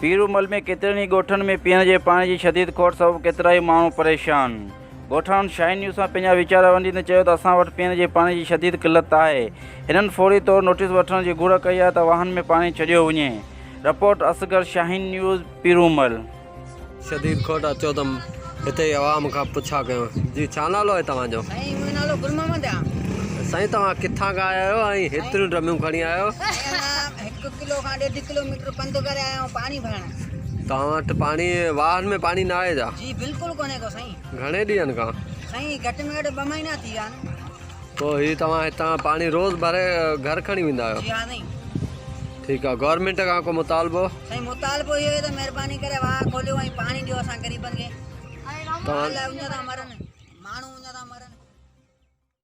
پيرومل ۾ ڪيترن ئي ڳوٺن ۾ پيئڻ جي پاڻي جي شديد کوٽ سبب ڪيترائي ماڻهو پريشان. ڳوٺاڻن شاهين نيوز سان پنهنجا ويچار ونڊيندي چيو ته اسان وٽ پيئڻ جي پاڻي جي شديد قلت آهي. هنن فوري طور نوٽيس وٺڻ جي گهر ڪئي آهي ته واهن ۾ پاڻي ڇڏيو وڃي. Report, Asghar, Shaheen news, Piromal. شديد کوٽ اچو ته هتي ئي عوام کان پڇا ڪيون. جي ڇا نالو آهي توهان جو؟ سائين منهنجو نالو گل محمد آ. سائين توهان ڪٿان کان آيا آهيو ۽ هيتريون ڊرميون کڻي آيا آهيو؟ سائين اسان هڪ ڪلو کان ڏيڍ ڪلو ميٽر پنڌ ڪري آيا آهيون پاڻي ڀرڻ. توهان وٽ پاڻي واهن ۾ پاڻي نه آهي ڇا؟ جي بلڪل ڪونهي ڪو سائين. گهڻي ڏينهن کان؟ سائين گهٽ ۾ گهٽ ٻه مهينا ٿي ويا آهن. پوء هي توهان هتان پاڻي روز ڀري گهر کڻي ويندا آهيو؟ جي ها سائين. ٺيڪ آ گورنمينٽ کان ڪو مطالبو؟ سائين مطالبو اهو آهي ته مهرباني ڪري واهه کوليو ۽ پاڻي ڏيو اسان غريبن کي. توهان مال اڃ ٿا مرن ماڻهو اڃ ٿا مرن.